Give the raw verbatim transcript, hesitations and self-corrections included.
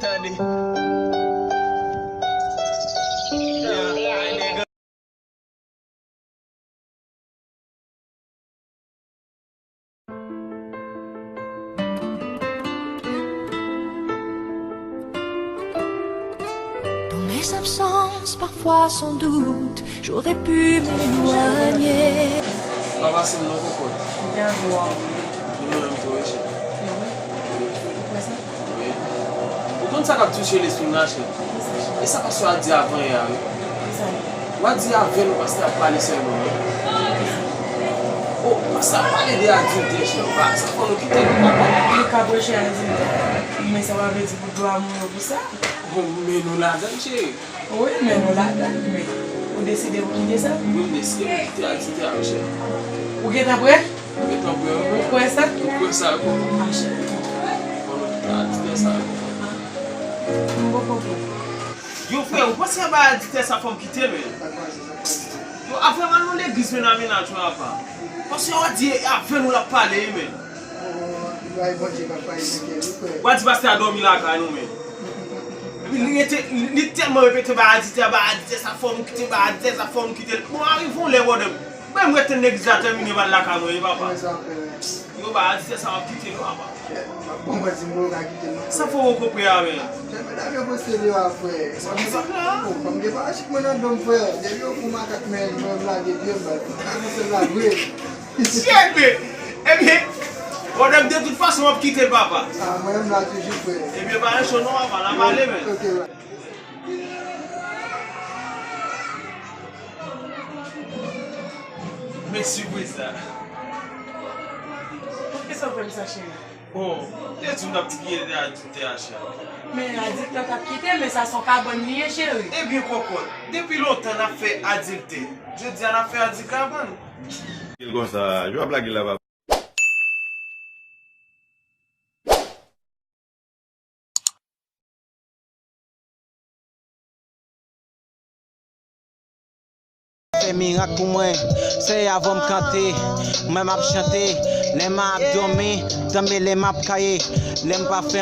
Tande. Yeah, ay, nèg. Dans mes absences, parfois sans doute, j'aurais pu m'éloigner. Pa pase m non, Kokot. Byen, byen. Nou menm tou, wi, cheri. Wi. Ou konn sa k ap touche lespri m la, cheri? E sa pastè a di avan yè a, wi. Ou a di avè nou pastè ap pale sèlman, wi. O, pastè ap pale de adiltè, cheri. Pa, sa fò nou kite l, papa. Nou ka preche adiltè, men sa pa vle di pou dwa moun yo pou sa. O, men nou ladan l, cheri. Wi, men nou ladan l, men ou deside pou kite sa? Wi, m deside pou kite adiltè a, cheri. Ou gentan prè? Ou gentan prè, wi. Ou kwè sa? M kwè sa, kòman? Mache. Fò nou kite adiltè sa, wi. M poko prè. Yo, frè, ou panse anba adiltè sa fò m kite l, men? Yo, a vrèman nou legliz, men nan mennaj mwen apa. Paske yo di avè nou l ap pale, men. Ou a di pastè a dòmi lakay nou, men. Epi li rete, li tèlman repete, ba adiltè, ba adiltè sa fò nou kite, ba adiltè sa fò nou kite l. Bon, arive yon lè, bòdè. Mwen, mwen ret legliz la tèmine, m al lakay mwen, wi, papa. Yo, ba adiltè sa, m ap kite l, papa. Bon, mwen di m, mwen ka kite l, non. Sa fò w konprann, men. Chè, medam yo poste deyo a, frè. Sa ki sa la? Oh, fòm gen parachit mwen nan do m, frè. Depi yo fou makak, men, mwen lage pye m, mwen kòmanse lage. Chè, men. Ebyen, bòdè m de tout fason, m ap kite l, papa. Ah, mwen, m la toujou, frè. Ebyen, pa yon cho, non, papa, n ap ale, men. Ok, bye. Men sipriz la. Poukisa w fè m sa, cheri? Bon, te di w n ap kite adiltè a, cheri. Men adiltè k ap kite, men sa se yon kabann li ye, cheri. Ebyen, kòkòt, depi lontan n ap fè adiltè. Jodi a n ap fè adikabann. Lage l konsa, jwa blage la, papa. Fè mirak pou mwen, se avan m kante, mwen m ap chante, lè m ap dòmi, tanbe lè m ap kaye, lè m pa fè